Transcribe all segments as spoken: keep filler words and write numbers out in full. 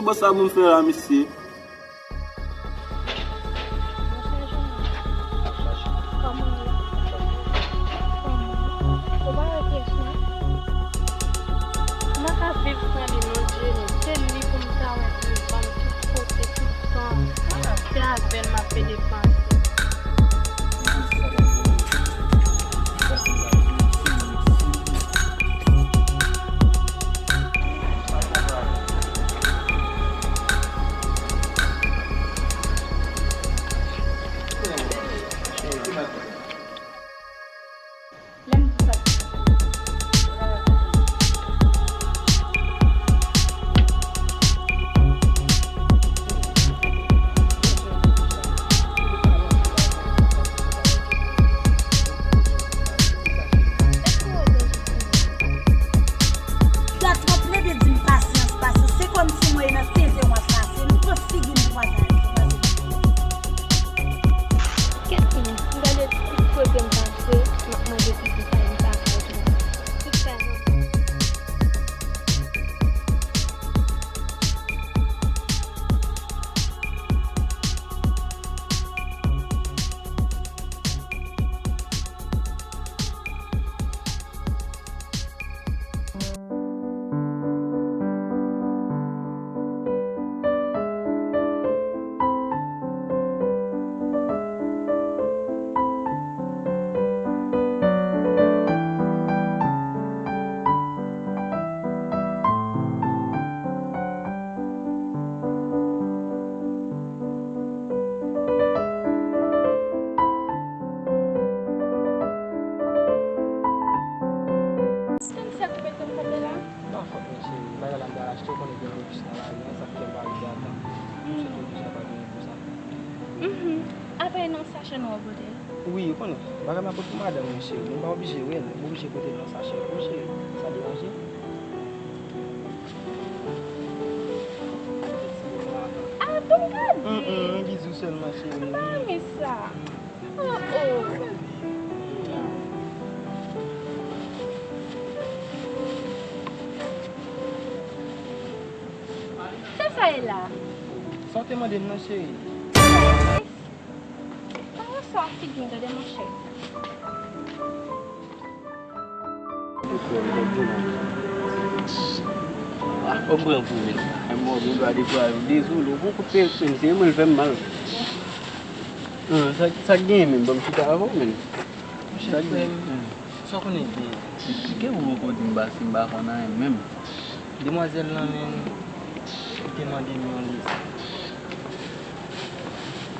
Konsa pou m fè la, mesye. Monchè Jonas, kòman w ye? Kòman w ye? Ou pa wè pyès mwen? M pa ka viv san li non, Jenny. Se li pou m ta wè devan m tout kote, tout tan. Se avè l m ap depanse. Sa twò plede di m pasyans, pasyans. Se kòmsi mwen e nan sezi w m ap pase. M pran figi m kwaze avè w. Kèt li, m gade tout kote m pase, m ap mande pitit sa li pa ka jwenn. Tout sa yo. Konn sa k mete m kanpe la? Pa fòt mwen cheri, bagay la m pral achte, ou konnen gen revich nan lari a, sa k fè m pa rive a tan. M sot deja pa gen pou sa. Mhm. Apre nan sachè nwa w pote l? Wi, ou konnen, bagay m ap pot pou madanm mwen cheri, m pa oblije wè l, m oblije pote l nan sachè pou ou cheri, sa deranje? Atann gade! Mm, mm, bizou sèlman cheri. M pa renmen sa. Oh, oh. Sa sa ye la? Sa w te mande m nan, cheri? Pawòl sa figi m tande, monchè. Ou pran pou men. Ay, mò, gen dwa dekouraje. Dezole, ou poko pè, se mwen l fè m mal. Hum, sa, sa k genyen menm? Ban m chita avè w menm. Sa k genyen? Sa w konnen byen. Ke ou poko di m pase, m pa konn anyen menm. Demwazèl lan menm, li te mande m yon lis.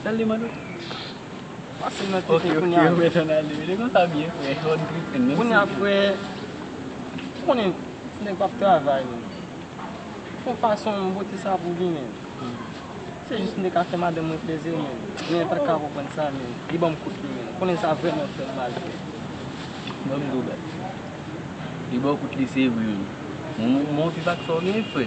Sa l te mande w? Pase nan tete kounye a. Ok, ok, ou mèt ann ale. Li konsa byen, frè. Fò n gripen, menm si. Kounye a, frè, ou konnen, ti nèg p ap travay, menm. Fon fason m bote sa pou li, menm. Se jis m te ka fè madanm mwen plezi, menm. Men pa ka konprann sa, menm. Li ban m kout li, menm. Konnen sa vrèman fè m mal, frè. Ban m di w, baz. Li ba w kout li, se vre, menm. Mwen, mwen, mwen viv ak sa w gen, frè.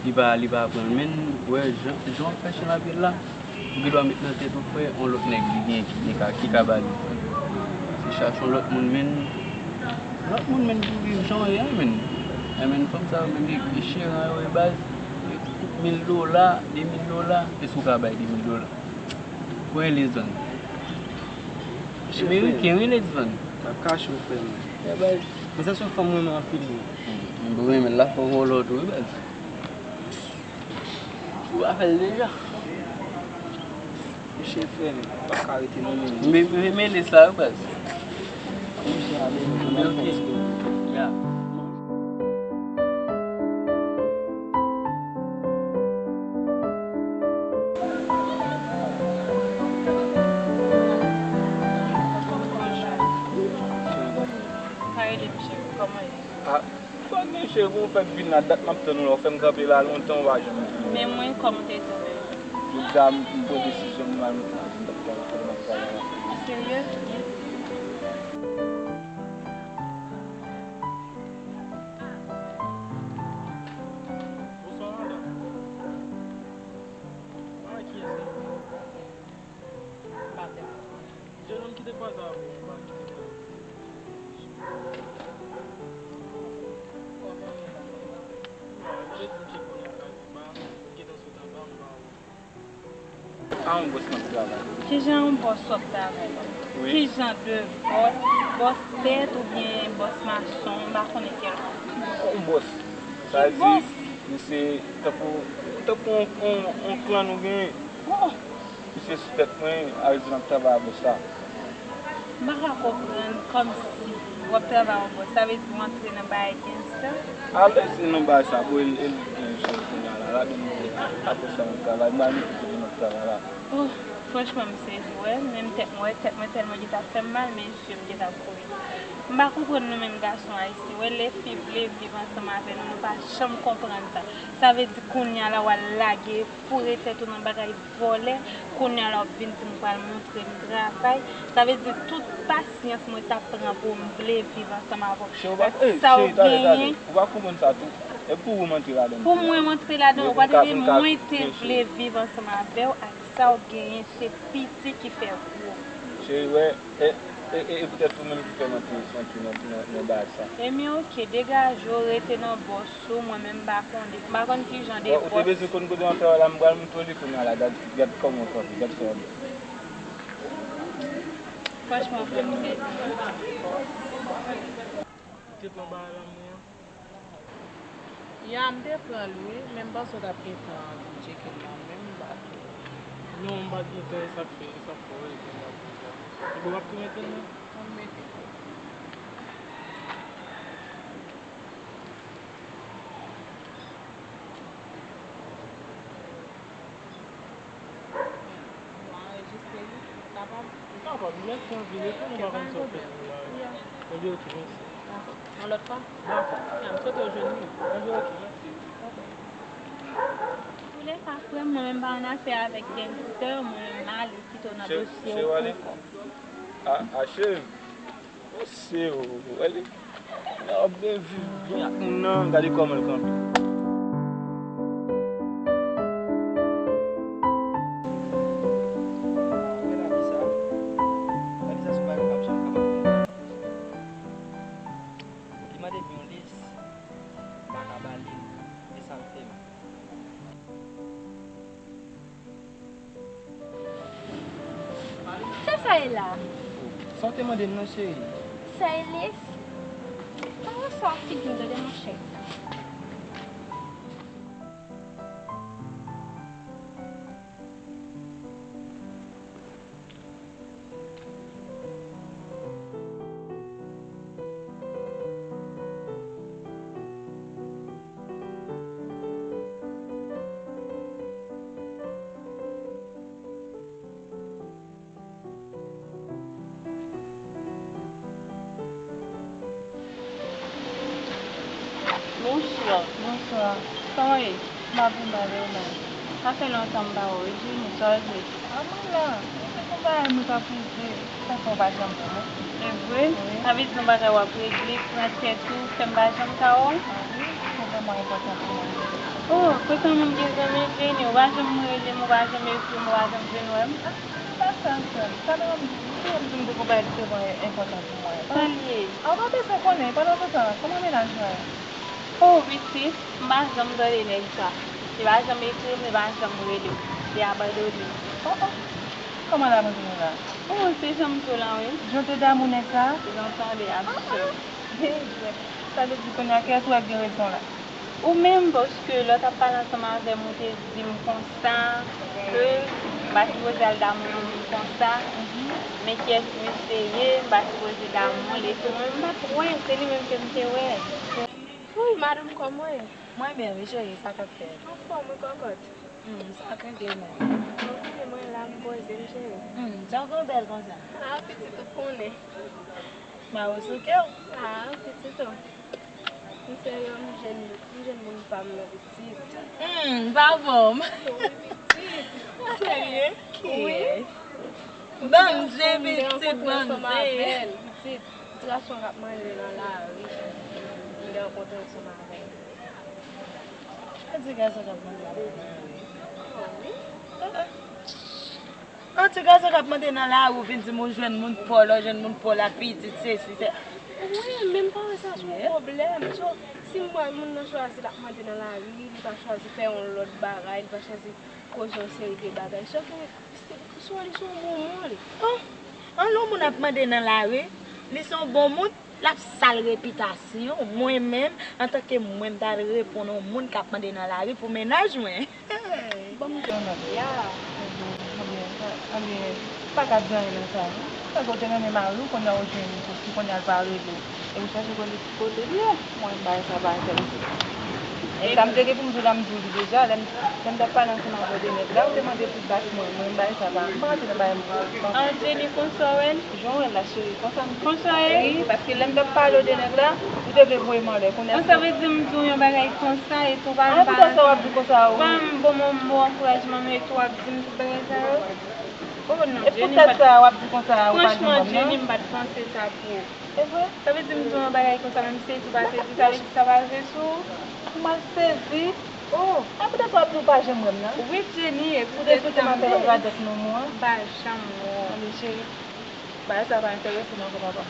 Li pa, li pa pran l, men, wè, jan, jan w ap fè chen ap ye la. Ou gen dwa met nan tèt ou, frè, yon lòt nèg li gen ki gen ka, ki ka ba li, frè. Se chache yon lòt moun, men, lòt moun, men, pou viv jan w ye a, men. E, men, fanm sa yo, men, e, e cheran yo, e baz, e, mil dola, de mil dola, èske w ka bay de mil dola? Pou en lezvann. E meriken, wi, lezvann. M ap kache w, frè m. E baz. Men sa se yon fanm mwen renmen anpil, wi. Hmm, mwen renmen l la, fò w lòt, wi, baz. Ou pa fè l deja. Mesye frè m, m pa ka rete non, men. Men, men, men lè sa yo, baz. Mesye ale, men ok. Ya. Sa rele, mesye, kòman ye? Ah, pa gen cheri, pou m fèk vin la, dat m ap tann ou la, ou fè m kanpe la lontan, ou pa janm vini. Men mwen, kòman w te twouve? Jodia, m, m pran desizyon m al mete nan tèt m, m ap pral, m ap pral. Ou serye? Bonswa, madanm. Mwen, kiyès la? Patè. Jennonm ki te kwaze avè w anba ki te pran. Kòman w ye la? Non, yo te di m se konnen w pral anba. A yon bòs m ap travay. Kijan yon bòs w ap travay? Wi. Kijan de bòs? Bòs tèt oubyen bòs mason? M pa konnen kèl bòs. Yon bòs. Sa vle di, misye tankou, tankou yon, yon, yon klan nou genyen. Oh! Misye sou tèt mwen, a vle di m ap travay a bòs la. M pa ka konprann kòmsi w ap travay yon bòs. Sa vle di w antre nan bagay gangsta? Alèz nan bagay sa, bro, e, e, e, kounye a la, ladan m, apre sa, m ap travay, m pral mete kote m ap travay la. Oh, franchman, m sezi, wè, menm tèt mwen, wè, tèt mwen tèlman gentan ap fè m mal, men je m gentan ap kouri. M pa konprann nou menm gason ayisyen, wè, lè fi vle viv ansanm avè nou, nou pa janm konprann sa. Sa vle di kounye a la, w al lage, foure tèt ou nan bagay vòlè, kounye a la, w ap vin di m pral montre m travay. Sa vle di tout pasyans mwen t ap pran pou m vle viv ansanm avè w. Cheri, ou pa, ey, sa w cheri, tande, tande. Genyen. Ou pa konprann sa tou. E pou ou m antre ladan l. Pou mwen m antre ladan l, ou pa tande, mwen te vle viv ansanm avè w ak sa w genyen, se piti ki fè gwo. Cheri, wè, e, e, e, e poutèt ou menm ki fè m antre, antre nan, nan, nan bagay sa. Ebyen, oke, degaje w, rete nan bòs ou, mwen menm m pa konnen. M pa konn kijan de bòs. Ou te bezwen konn kote m ap travay la, m pral montre w li kounye a la, gad, gad kòman w kanpe, gad sa w ap di. Franchman, frè m, m sezi. Ou te pran bagay la mwen an? Ya, m te pran l wi, men m panse w t ap gentan vin tcheke l la, men m pa tou. Non, m pa t gentan, e sa k fè, e sa k fè w rete la deja. Ebyen w ap tou mete l non? An m mete l. Ou anrejistre li? Kapab? Ou kapab, lè tan vini tou, nou pa konn sa w fè pou mari. Ebyen, oke, mèsi. Dakò. Yon lòt fwa? Dakò. Ya, m swete w jwenn li. Ebyen, oke, mèsi. Oke. Antoulèka, frè m, mwen menm pa annafè avèk gangsta, mwen menm m ale kite w nan dosye w ankò. A, a, cheri. Mesye, w wè li. Lè w ap byen viv byen ak moun nan, gade kòman l kanpe. Wè lavi sa. Lavi sa se yon bagay ou p ap janm kapab konprann. Li mande m yon lis, m pa ka ba li l. E sa l fè m. Sa sa ye la? Sa w te mande m nan, cheri? Sa ye lis? Kòman sa w figi m tande, monchè? Bonswa. Bonswa. Kòman w ye? M pa byen, m pa byen, ou menm? Sa fè lontan m pa wè w, Jenny, sa w vle? A, mwen la. Mwen se konpa a mwen k ap rive. Sa fè w pa janm wè mwen? E vre? Wi. Sa vle di yon bagay w ap regle, pran tèt ou, fè m pa janm ka wè w? A wi, ou vrèman enpòtan pou mwen. Oh, kote mwen m gen zanmi Jenny, ou pa janm rele m, ou pa janm ekri m, ou pa janm vin wè m. A, se pa sa sèl. Sa nan m di, m di w m te gon bagay ki te vrèman enpòtan pou mwen. Sa l ye? A, ou pa bezwen konnen. Pandan se tan, kòman mennaj ou a ye? Oh, pitit, m pa janm tande nèg sa. Li pa janm ekri m, li pa janm rele m. Li abandone m. Oh, oh. Kòman l abandone w la? Oh, se jan m di w la, wi. Jan w te damou nèg sa? Jan w tande a, pitit. Ah, ah. Sa vle di kounye a kiyès ou wè k gen rezon la? Ou menm, paske lè w t ap pale ansanm avè m, ou te di m konsa ke m pa sipoze al damou yon moun konsa. Mhm. Men kiyès misye ye, m pa sipoze damou l, epi mwen, m pa t wè, se li menm ke m te wè. Wi, madanm, kòman w ye? Mwen byen, wi, cheri, sa k ap fèt? Anfòm, wi, kòkòt. Hmm, sa k regle menm? Anfòm, wi, mwen la, m poze m, cheri. Hmm, jan w gen bèl konsa. Ah, pitit, ou konnen. Mawo sou kè w. Ah, pitit, oh. M serye, m jwenn, m jwenn moun pa m nan, pitit. Hmm, pa bon. Wi, pitit. Serye? Wi. Banm je, pitit, banm je. Pitit. Ti gason k ap manje nan lari, m te rankontre ansanm avè l. Yon ti gason k ap manje nan lari. An wi. Ah, ah. Yon ti gason k ap manje nan lari, ou vin di m ou jwenn moun pa w la, ou jwenn moun pa w la, pitit, sesi, se. Wi, men m pa wè sa se yon pwoblèm. So, si m wè moun nan chwazi l ap mande nan lari, li pa chwazi fè yon lòt bagay, li pa chwazi koze yon seri de bagay. So ke, se, so, li se yon bon moun. Oh, an lè yon moun ap mande nan lari, li se yon bon moun, l ap sal repitasyon. Mwen menm, antanke mwen, m ta reponn yon moun k ap mande nan lari pou mennaj mwen. Hey! Bon, m di w, ya. Ebyen, ebyen, ebyen, pa ka di anyen nan sa, non. Sa ke w te renmen mari w, kounye a ou jwenn li soti, kounye a l pa rele w. E ou chache konnen ki kote l ye. Mwen, bagay sa pa enterese m. E sa m te gen pou m di w la, m di w li deja. Lè m, lè m t ap pale ansanm avè w de nèg la, ou te mande fidbak mwen. Mwen, bagay sa pa, m pa antre nan bagay moun. An, Jenny, konsa w wè l? Jan w wè l la, cheri, konsa m. Konsa w ye? Wi, paske lè m t ap pale w de nèg la, ou te vle voye m anlè. Kounye a, sa vle di m di w yon bagay konsa e tou pa m pa. A, poutèt sa w ap di konsa, wi. Pa m bon mo, mo ankourajman, men tou w ap di m tout bagay sa yo. Oh, non, e poutèt sa w ap di konsa, ou pa janm wè m, non? Franchman, Jenny, m pa t panse sa pou ou. E vre? Sa vle di m di w yon bagay konsa, menm sezi ou pa sezi, sa vle di sa pa rive sou ou? M al sezi? Oh, a poutèt sa w ap di w pa janm wè m nan? Wi, Jenny, e poutèt sa m di w. Ou te sou te m ap fè radòt non mwen an? M pa janm wè w. Anben, cheri, bagay sa pa enterese m ankò, papa.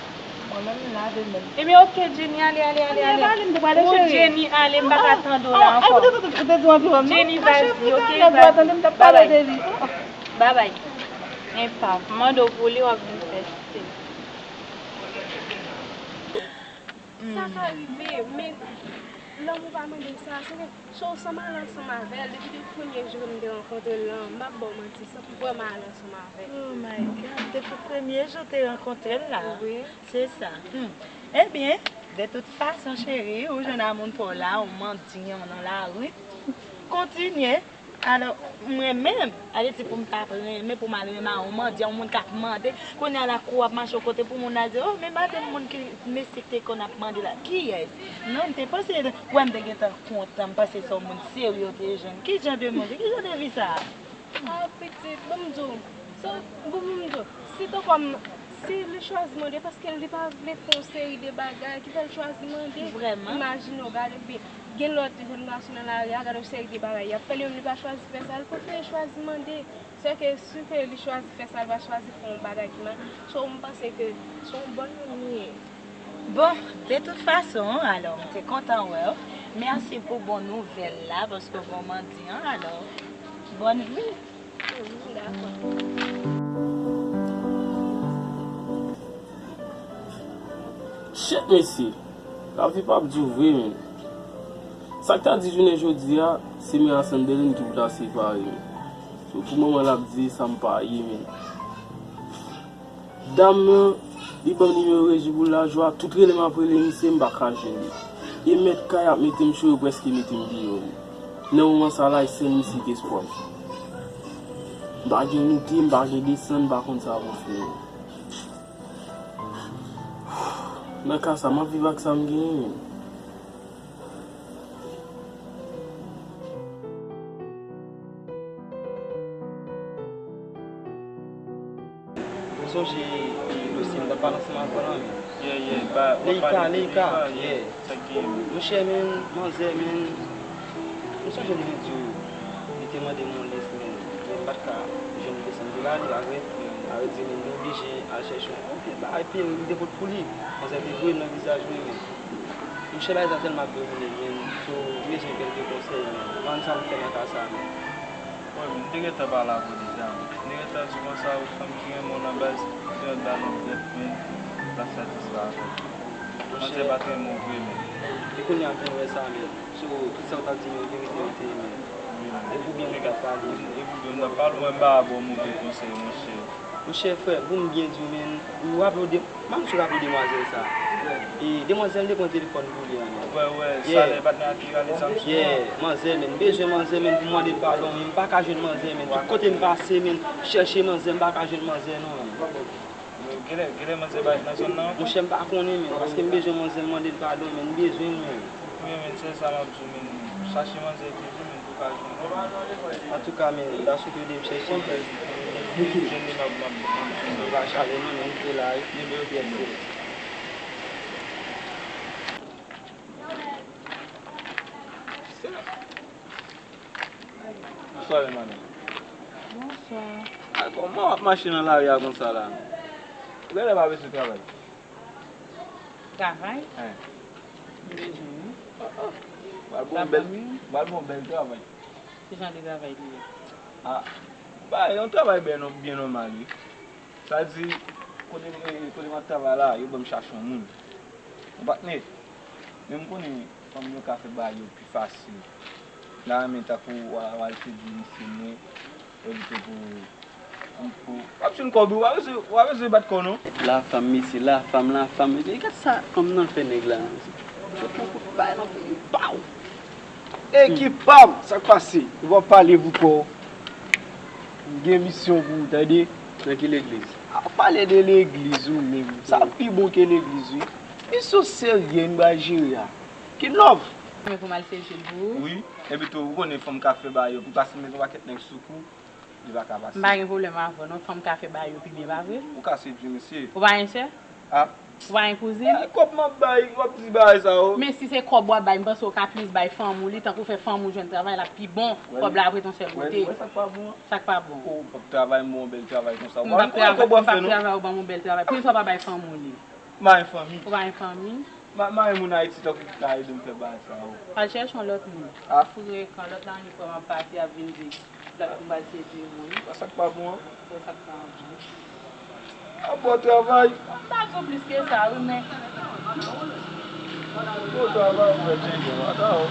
Mwen menm, m lave men m. Ebyen, oke, Jenny, ale, ale, ale, ale. Anben, ale, m te prale, cheri. Jenny, ale, m pa ka tande w la ankò. Ou te di w anvi wè m, non? Jenny, vazi, oke, vazi. Babay. Babay. Enpa, m mande w pou li, w ap vin fè sezi. Sa ka rive, men lanmou pa mande sa. Se ke, so, sa m ale ansanm avè l, depi de premye jou ke m te rankontre l lan, m p ap ba w manti, sa pou vrèman ale ansanm avè l. Oh my God, depi premye jou te rankontre l la. Wi. Se sa. Hmm. Ebyen, de tout fason, cheri, ou jwenn a moun pa w la, ou mande yon nan lari. Kontinye. Alò, mwen menm, ale di pou m t ap renmen, pou m al renmen a yon mandyan, yon moun k ap mande. Kounye a la, kou w ap mache yon kote pou moun nan di, oh, men madanm moun ki mesye k te konn ap mande la, kiyès? Non, m te panse, wè m te gentan kontan, m panse se yon moun serye w te jwenn. Ki jan de moun, ki jan de vi sa a? Ah, pitit, ban m di w. So, bon, bon, bon, si te kòm, si li chwazi mande, paske li pa vle fè yon seri de bagay ki fè l chwazi mande. Vrèman? Imajine w, gade, gen lòt jèn gason nan lari a, gade yon seri de bagay y ap fè, li menm li pa chwazi fè sa, li prefere chwazi mande. Sèke si ke li chwazi fè sa, li pa chwazi fè yon bagay ki mal. So, m panse ke se yon bòn moun li ye. Bon, de tout fason, alò, m te kontan wè w. Mèsi pou bon nouvèl la, paske w ban m mandyan, alò, bòn vi. Shit, mesye! Lavi p ap di w vre, menn. Sa k ta di jounen jodi a, se men a Sandeline ki pou ta separe, menn. So, pou moman l ap di sa m pa ye, menn. Dam nan, li ban m nimewo reji pou l la, jou a tout rele m ap rele misye, m pa ka jwenn li. E mèt kay ap mete m cho, yo prèske mete m deyò, menn. Nan moman sa la, e sèl misye ki espwa m. M pa gen moute, m pa gen desann, m pa konn sa pou m fè. Nan ka sa, m ap viv ak sa m genyen, menn. Ou sonje, e, dosye m t ap pale ansanm avè w lan, menn? Yeah, yeah, ba, w ap pale de Leïka, Leïka, yeah. Sa k genyen? Monchè, menn, manzè, menn, m sonje m te di w, li te mande m yon lès, menn, men m pa t ka jwenn lès, m te lage l, a vrè, a vrè di, menn, m te oblije al chèche yon, yon bagay, epi m te pot pou li. Manzè te voye m nan vizaj mwen, menn. Monchè, bagay sa tèlman ap domine m, menn. So, m bezwen kèlke konsèy, menn. Ban m sa m fè nan ka sa, menn. Wi, m te gentan pale avè w deja. M te gentan di w konsa, yon fanm ki renmen w nan baz, se yon dal yon bèt, men l ap satisfè avè l. Monchè, manzè pa t renmen w vre, men. E kounye a m vin wè sa, men. So, tout sa w t ap di m yo verite yo te ye, men. Wi, men. E pou byen m t ap pale. E pou byen m t ap pale, mwen m pa ba w move konsèy, monchè. Monchè, frè, pou m byen di w, men, ou raple w de, m pa konn si w raple w demwazèl sa. E demwazèl te pran telefòn pou li an, men. Wè, wè, sa lè patnè a te rale zam sou mwen. Yeah, manzè, men, m bezwen manzè, men, pou m mande l padon, men, m pa ka jwenn manzè, men. Tout kote m pase, men, chèche manzè, m pa ka jwenn manzè, non, men. Genlè, genlè manzè pa nan zòn nan ankò? Monchè, m pa konnen, men, paske m bezwen manzè, m mande l padon, men, m bezwen l, men. Wi, men, se sa m ap di w, men, chache manzè toujou, men. Antouka, men, m ta swete w ede m chèche, men. Depi m jwenn li, m ap, m ap, m ap di w. Ou pa chale non, men m te la, wi. Yes, sir. Bonswa, madanm. Bonswa. A, kòman w ap mache nan lari a konsa la? Ou genlè pa bezwen travay. Travay? Hein. M bezwen wi. Pral bon bèl, pral bon bèl travay. Ki jan de travay li ye? Ah, ba, yon travay byen, byen nòmal wi. Sa di, kote, kote m ap travay la, yo ban m chache yon moun. Yon patnè. Men m konnen fanm yo ka fè bagay yo pi fasil. La, men tankou w al te di misye mwen, yo di te pou, pou, pou, w ap jwenn kòb wi, w ap bezwen, w ap bezwen bat kò non. La fanm, mesye, la fanm, la fanm, mesye. Gad sa fanm nan fè nèg la, mesye. Yo pran kout bay nan peyi pa w. Ekip pa m, sa k pase? Ou pa pale pou kò w. M gen misyon pou ou, tande? Nan ki legliz? A pale de legliz ou menm. Sa pi bon ke legliz wi. Misyon serye n bay jere a. Kin Love. Men pou m al sezi l pou ou. Wi, epi tou ou konnen fanm ka fè bagay yo pi pase met yon pakèt nèg sou kou, li pa ka pase. M pa gen pwoblèm avè w non, fanm ka fè bagay yo pi byen, pa vre? Ou ka sedui misye. Ou pa gen sè? Ah. Ou pa gen kouzin? Eh, kòb m ap bay, w ap di bagay sa yo. Men si se kòb w ap bay, m panse w ka plis bay fanm ou li, tankou fè fanm ou jwenn travay, l ap pi bon. Kòb la ap ret yon sèl kote. Sa k pa bon an? Sa k pa bon? Ou p ap travay, m bon bèl travay konsa. M p ap travay, m p ap travay, ou ban m yon bèl travay. Poukisa w pa bay fanm ou li? M pa gen fanmi. Ou pa gen fanmi? M pa gen moun Ayiti tankou ki ka ede m fè bagay sa yo. Al chèche yon lòt moun. Ah. Frekan, lòt la annik frè m ap pati ap vin di lòt m pral sedui moun. Sa k pa bon an? Bon, sa k pa bon. A bon travay. M pa di w plis ke sa wi, men Bon travay, frè Djengo. Ata w.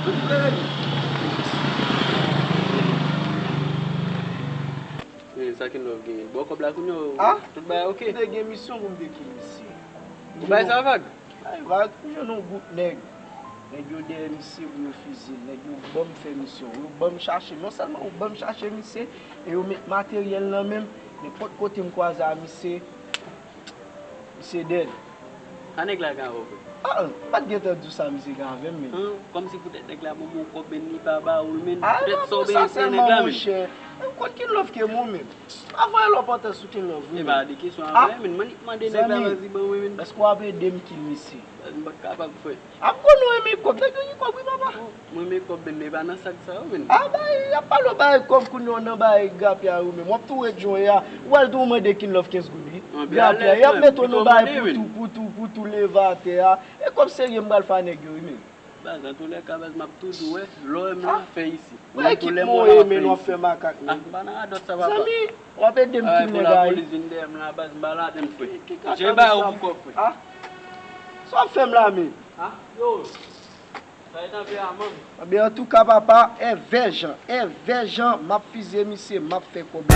Eh, sa Kin Love genyen? Bò kòb la kounye a. Ah? Tout bagay oke? M te gen misyon pou m te kill misye. Ou bay sa vag? Bay vag, m jwenn yon gwoup nèg. Nèg yo dèyè misye pou yo fizi l. Nèg yo ban m fè misyon. Yo ban m chache. Non sèlman yo ban m chache misye, e yo met materyèl nan men m. Nenpòt kote m kwaze a misye, misye dead. Sa nèg la gen avè w, frè? Ah, m pa t gentan di w sa misye gen avè m, men. Kòmsi poutèt nèg la ban m yon kòb, men li pa ba ou l, men. Ah, Poutèt sa w sa benefisye nèg sèlman, la, men. Monchè. Nenpòt ki love ke mwen menm. Pa voye lòpòtè sou Kin Love wi. E pa de kesyon avè, men. Mwen li mande nèg la, vazi ban mwen, men. Èske w ap ede m kill misye? M pa t kapab, frè. A m konnen w renmen kòb, nèg yo gen kòb wi papa. Mwen renmen kòb, men, men pa nan sak sa yo, men. A bay, y ap pale w bay kòb kounye a w nan bay grapya yo, men. W ap tou ret jan w ye a. Ou al tou mande Kin Love kenz goud wi. Grapya, y ap mete w nan bay pou tou, pou tou, pou tou leve atè a. E kòb serye m pral fè a nèg yo wi, men. Baz, antoulèka, baz, m ap toujou wè lè w wè m nan afè isi. Mwen ekip mwen ye, men w ap fè makak, men. Ah, m pa nan radòt sa, papa. Zanmi, w ap ede m kill nèg la wi. Polis vin dèyè m la, baz, m pa ladann, frè. Ki kaka bagay sa? Jan ba yo pou kòb, frè. Ah? Sa w ap fè m la, men? Ah, yo. Sa e nan vè a, man. Ebyen, antouka, papa, èvè jan, èvè jan, m ap fize misye, m ap fè kòb.